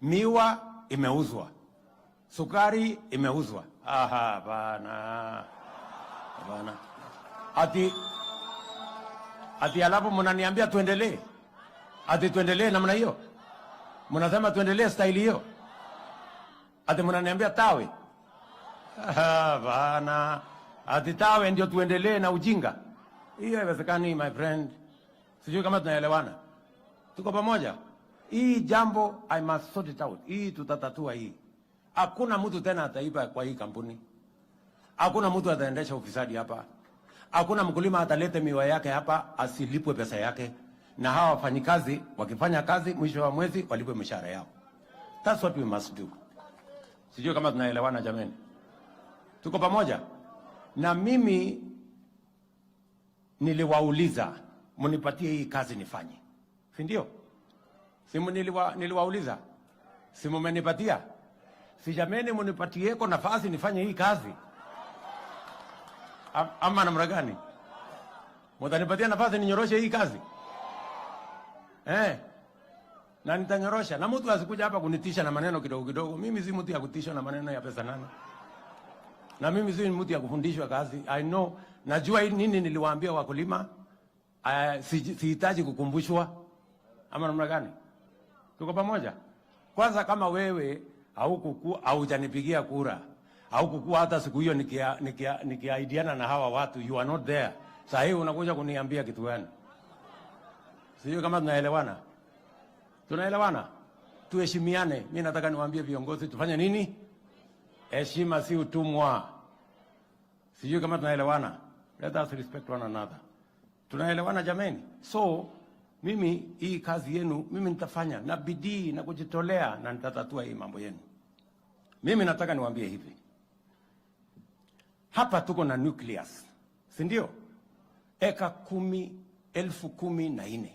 Miwa imeuzwa, sukari imeuzwa. Aha, hapana, hapana. Ati alafu mnaniambia tuendelee, ati tuendelee namna hiyo? Mnasema tuendelee staili hiyo? Ati mnaniambia tawe? Hapana, ati tawe ndio tuendelee na ujinga? Hiyo haiwezekani, my friend. Sijui kama tunaelewana, tuko pamoja? Hii jambo I must sort it out. Hii tutatatua hii. Hakuna mtu tena ataiba kwa hii kampuni. Hakuna mtu ataendesha ufisadi hapa. Hakuna mkulima atalete miwa yake hapa asilipwe pesa yake, na hawa wafanyikazi wakifanya kazi mwisho wa mwezi walipwe mishahara yao. That's what we must do. Sijui kama tunaelewana jameni, tuko pamoja? Na mimi niliwauliza mnipatie hii kazi nifanye, si ndio? Si niliwauliza, si mumenipatia? Si jameni, munipatieko nafasi nifanye hii kazi ama namna gani? Mutanipatia nafasi ninyoroshe hii kazi eh? Na nitanyorosha, na mtu asikuja hapa kunitisha na maneno kidogo kidogo. Mimi si mtu ya kutishwa na maneno ya pesa nane, na mimi si mtu ya kufundishwa kazi. I know, najua hii nini niliwaambia wakulima. Sihitaji kukumbushwa ama namna gani? Tuko pamoja? Kwanza kama wewe haukuku haujanipigia kura, haukukuwa hata siku hiyo nikiaidiana na hawa watu, you are not there. Saa hii unakuja kuniambia kitu gani? Sijui kama tunaelewana. Tunaelewana? Tuheshimiane. Mimi nataka niwaambie viongozi tufanye nini? Heshima si utumwa. Sijui kama tunaelewana. Let us respect one another. Tunaelewana jameni? So mimi hii kazi yenu mimi nitafanya na bidii na kujitolea na nitatatua hii mambo yenu. Mimi nataka niwaambie hivi. Hapa tuko na nucleus, si ndio? Eka 10,014.